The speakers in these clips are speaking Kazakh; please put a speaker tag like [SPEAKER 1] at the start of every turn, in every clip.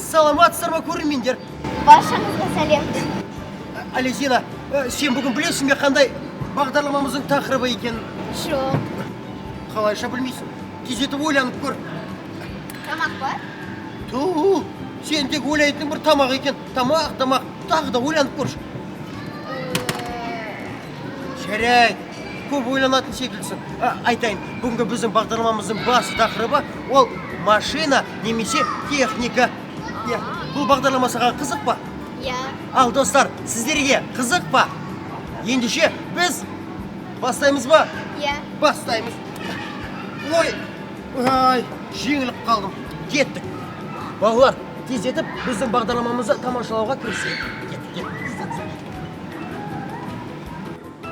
[SPEAKER 1] Саламатсыздар ма, көрермендер?
[SPEAKER 2] Баршаңызға сәлем.
[SPEAKER 1] Ализина, сен бүгін білесің бе қандай бағдарламамыздың тақырыбы екенін?
[SPEAKER 2] Жоқ.
[SPEAKER 1] Қалайша білмейсің? Тездетіп ойланып көр.
[SPEAKER 2] Тамақ па?
[SPEAKER 1] Ту, сен тек ойлайтын бір тамақ екен. Тамақ, тамақ, тағы да ойланып көрші. Жарайды, көп ойланатын секілдісің. Айтайын, бүгінгі біздің бағдарламамыздың басты тақырыбы ол машина немесе техника. Иә, бұл бағдарлама саған қызық па?
[SPEAKER 2] Иә.
[SPEAKER 1] Ал достар, сіздерге қызық па? Ендеше біз бастаймыз ба?
[SPEAKER 2] Иә.
[SPEAKER 1] Бастаймыз. Ой, ай, жеңіліп қалдым. Кеттік. Балалар, тездетіп біздің бағдарламамызды тамашалауға кірісейік. Кеттік, кеттік.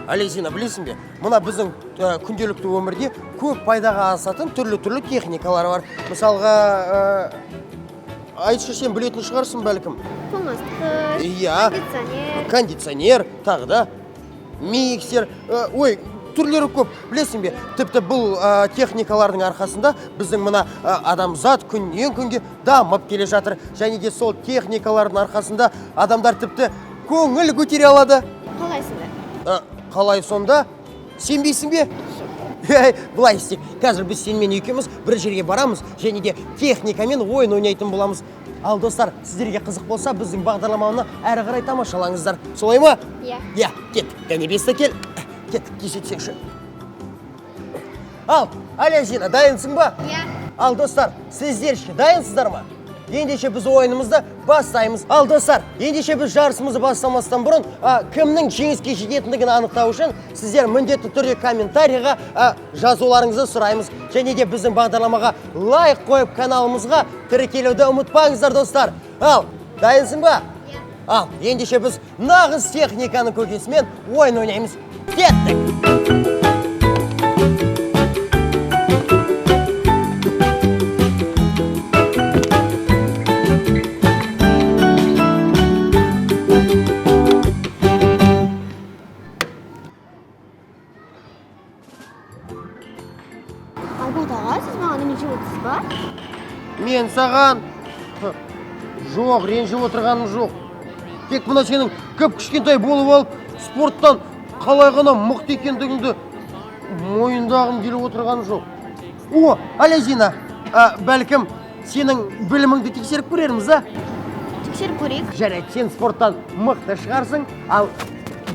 [SPEAKER 1] Ализина, білесің бе, мына біздің күнделікті өмірде көп пайдаға асатын түрлі-түрлі техникалар бар. Мысалға, айтшы, сен білетін шығарсың бәлкім.
[SPEAKER 2] Тоңазытқыш.
[SPEAKER 1] Иә.
[SPEAKER 2] Кондиционер.
[SPEAKER 1] Кондиционер, тағы да миксер, ой, түрлері көп, білесің бе? Тіпті бұл техникалардың арқасында біздің мына адамзат күннен күнге дамып келе жатыр. Және де сол техникалардың арқасында адамдар тіпті көңіл көтере алады.
[SPEAKER 2] Қалай сонда?
[SPEAKER 1] Қалай сонда? Сенбейсің бе? Ей, былай істейік. Қазір біз сенімен екеуміз бір жерге барамыз және де техникамен ойын ойнайтын боламыз. Ал достар, сіздерге қызық болса, біздің бағдарламаны әрі қарай тамашалаңыздар. Солай ма?
[SPEAKER 2] Иә.
[SPEAKER 1] Иә, кеттік. Кәне, бесті кел. Кеттік, кешетсеңші. Ал, Алязина, дайынсың ба?
[SPEAKER 2] Иә.
[SPEAKER 1] Ал достар, сіздер ше, дайынсыздар ма? Ендеше біз ойынымызды бастаймыз. Ал достар, ендеше біз жарысымызды бастамастан бұрын, кімнің жеңіске жететіндігін анықтау үшін сіздер міндетті түрде комментарийға жазуларыңызды сұраймыз. Және де біздің бағдарламаға лайк қойып каналымызға тіркелуді ұмытпаңыздар, достар. Ал, дайынсың ба?
[SPEAKER 2] Иә.
[SPEAKER 1] Ал, ендеше біз нағыз техниканың көкесімен ойын ойнаймыз. Кеттік!
[SPEAKER 2] Алмат аға, сіз маған ренжіп отырсыз ба?
[SPEAKER 1] Мен саған жоқ, ренжіп отырғаным жоқ. Тек мына сенің кіп-кішкентай болып алып, спорттан қалай ғана мықты екендігіңді мойындағым келіп отырғаным жоқ. О, Алязина, бәлкім сенің біліміңді тексеріп көрерміз, а?
[SPEAKER 2] Тексеріп көрейік.
[SPEAKER 1] Жарайды, сен спорттан мықты шығарсың, ал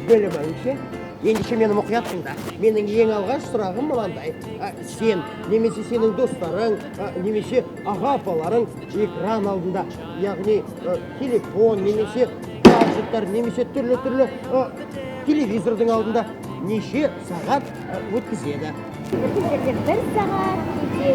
[SPEAKER 1] білімің ше? Ендеше мені мұқият тыңда. Менің ең алғаш сұрағым мынандай. Сен, немесе сенің достарың, немесе аға апаларың экран алдында, яғни телефон, немесе гаджеттер, немесе түрлі-түрлі телевизордың алдында неше сағат өткізеді?
[SPEAKER 2] Бір кездерде бір сағат, кейде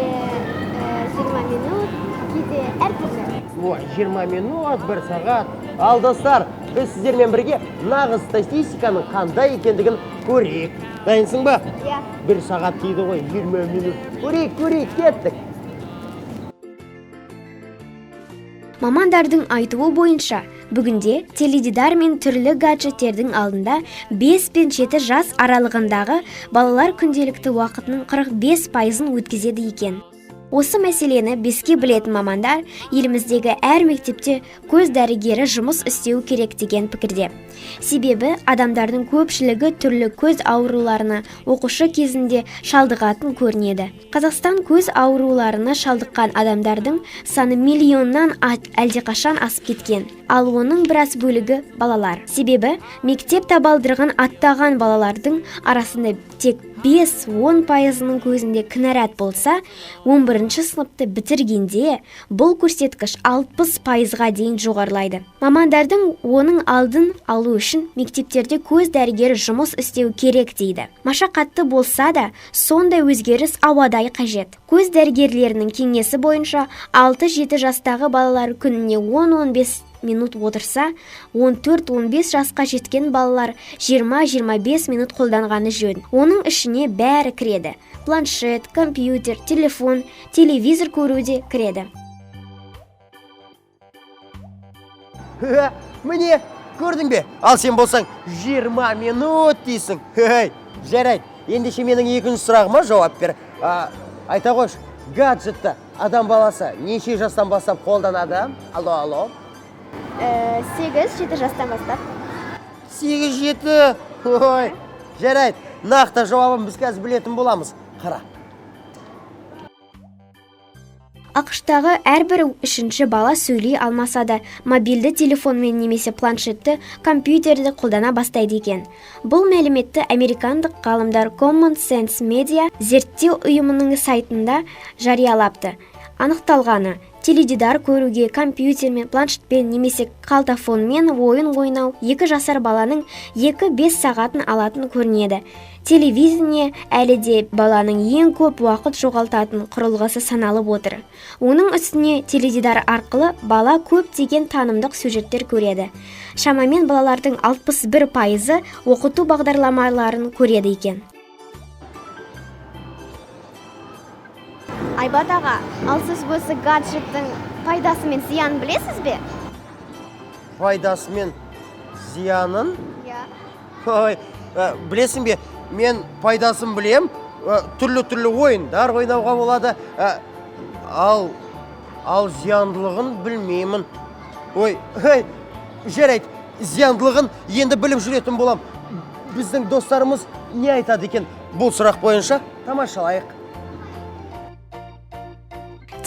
[SPEAKER 2] 20 минут, кейде әртүрлі.
[SPEAKER 1] Ой, 20 минут, бір сағат. Ал достар, біз сіздермен бірге нағыз статистиканың қандай екендігін көрейік. Дайынсың ба?
[SPEAKER 2] Иә.
[SPEAKER 1] Бір сағат дейді ғой, 20 минут. Көрейік, көрейік, кеттік.
[SPEAKER 3] Мамандардың айтуы бойынша, бүгінде теледидар мен түрлі гаджеттердің алдында 5 пен 7 жас аралығындағы балалар күнделікті уақытының 45%-ын өткізеді екен. Осы мәселені беске білетін мамандар еліміздегі әр мектепте көз дәрігері жұмыс істеуі керек деген пікірде. Себебі адамдардың көпшілігі түрлі көз ауруларына оқушы кезінде шалдығатын көрінеді. Қазақстан көз ауруларына шалдыққан адамдардың саны миллионнан әлдеқашан асып кеткен. Ал оның біраз бөлігі балалар. Себебі мектеп табалдырығын аттаған балалардың арасында тек 5-10 пайызының көзінде кінәрат болса, 11 сыныпты бітіргенде бұл көрсеткіш 60%-ға дейін жоғарылайды. Мамандардың оның алдын алу үшін мектептерде көз дәрігері жұмыс істеу керек дейді. Машақатты болса да, сондай өзгеріс ауадай қажет. Көз дәрігерлерінің кеңесі бойынша 6-7 жастағы балалар күніне 10-15 минут отырса, 14-15 жасқа жеткен балалар 20-25 минут қолданғаны жөн. Оның ішіне бәрі кіреді. Планшет, компьютер, телефон, телевизор көру де кіреді.
[SPEAKER 1] Міне, көрдің бе? Ал сен болсаң 20 минут дейсің. Хей, жарайды. Ендеше менің екінші сұрағыма жауап бер. Айта қойшы, гаджетті адам баласы неше жастан бастап қолданады? Алло, алло.
[SPEAKER 2] 8-7 жастан бастап.
[SPEAKER 1] 8-7. Ой, жарайды. Нақты жауабын біз қазір білетін боламыз. Қара.
[SPEAKER 3] АҚШ-тағы әрбір үшінші бала сөйлей алмаса да, мобильді телефонмен немесе планшетті, компьютерді қолдана бастайды екен. Бұл мәліметті американдық ғалымдар Common Sense Media зерттеу ұйымының сайтында жариялапты. Анықталғаны, теледидар көруге, компьютермен, планшетпен немесе қалтафонмен ойын ойнау 2 жасар баланың 2-5 сағатын алатын көрінеді. Телевидение әлі де баланың ең көп уақыт жоғалтатын құрылғысы саналып отыр. Оның үстіне теледидар арқылы бала көптеген танымдық сюжеттер көреді. Шамамен балалардың 61% оқыту бағдарламаларын көреді екен.
[SPEAKER 2] Айбат аға, ал сіз осы гаджеттің пайдасы мен зиянын білесіз бе?
[SPEAKER 1] Пайдасы мен зиянын?
[SPEAKER 2] Иә.
[SPEAKER 1] Ой, білесің бе, мен пайдасын білем, түрлі-түрлі ойындар ойнауға болады, ал зияндылығын білмеймін. Ой, ей, жарайды, зияндылығын енді біліп жүретін болам. Біздің достарымыз не айтады екен бұл сұрақ бойынша тамашалайық.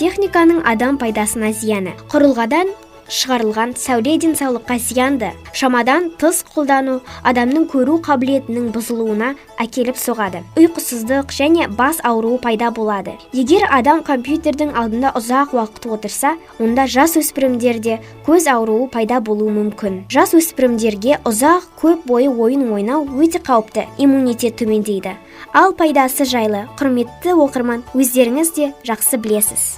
[SPEAKER 3] Техниканың адам пайдасына зияны. Құрылғыдан шығарылған сәуле денсаулыққа зиянды. Шамадан тыс қолдану адамның көру қабілетінің бұзылуына әкеліп соғады. Ұйқысыздық және бас ауруы пайда болады. Егер адам компьютердің алдында ұзақ уақыт отырса, онда жас өспірімдерде көз ауруы пайда болуы мүмкін. Жас өспірімдерге ұзақ көп бойы ойын ойнау өте қауіпті, иммунитет төмендейді. Ал пайдасы жайлы, құрметті оқырман, өздеріңіз де жақсы білесіз.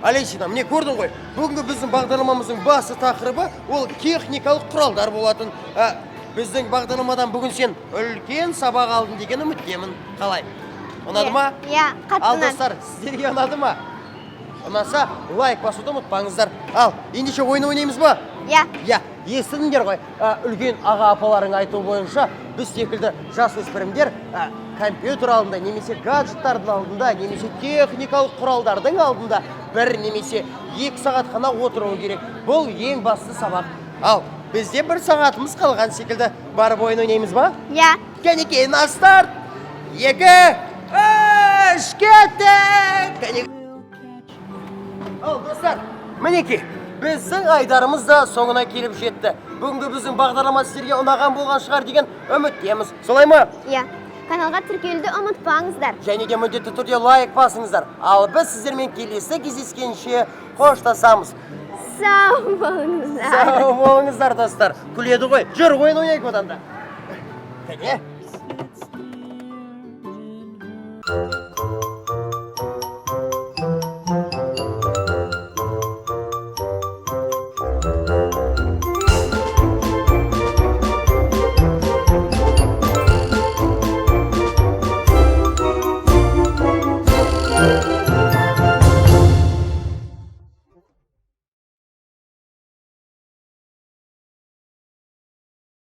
[SPEAKER 1] Алексина, міне көрдің ғой, бүгінгі біздің бағдарламамыздың басты тақырыбы ол техникалық құралдар болатын. Біздің бағдарламадан бүгін сен үлкен сабақ алдың деген үміттемін. Қалай? Ұнады ма?
[SPEAKER 2] Иә, қатты
[SPEAKER 1] Ал
[SPEAKER 2] ұнады.
[SPEAKER 1] достар, сіздерге ұнады ма? Ұнаса, лайк басуды ұмытпаңыздар. Ал, ендеше ойын ойнаймыз ба?
[SPEAKER 2] Иә.
[SPEAKER 1] Иә, естідіңдер ғой. Үлкен аға апаларың айтуы бойынша біз секілді жас өспірімдер, компьютер алдында, немесе гаджеттардың алдында, немесе техникалық құралдардың алдында 1 немесе 2 сағат қана отыруы керек. Бұл ең басты сабақ. Ал, бізде 1 сағатымыз қалған секілді. Барып ойын ойнаймыз ба?
[SPEAKER 2] Иә.
[SPEAKER 1] Кәнекей, на старт! 2, 3, кеттік! Кәне. Ал, достар, мінекей, біздің айдарымыз да соңына келіп жетті. Бүгінгі біздің бағдарлама сіздерге ұнаған болған шығар деген үміттеміз. Солай ма?
[SPEAKER 2] Иә. Каналға тіркелуді ұмытпаңыздар.
[SPEAKER 1] Және де міндетті түрде лайк басыңыздар. Ал біз сіздермен келесі кездескенше қоштасамыз.
[SPEAKER 2] Сау болыңыздар.
[SPEAKER 1] Сау болыңыздар, достар. Күледі ғой. Жүр, ойын ойнайық одан да. Кәне.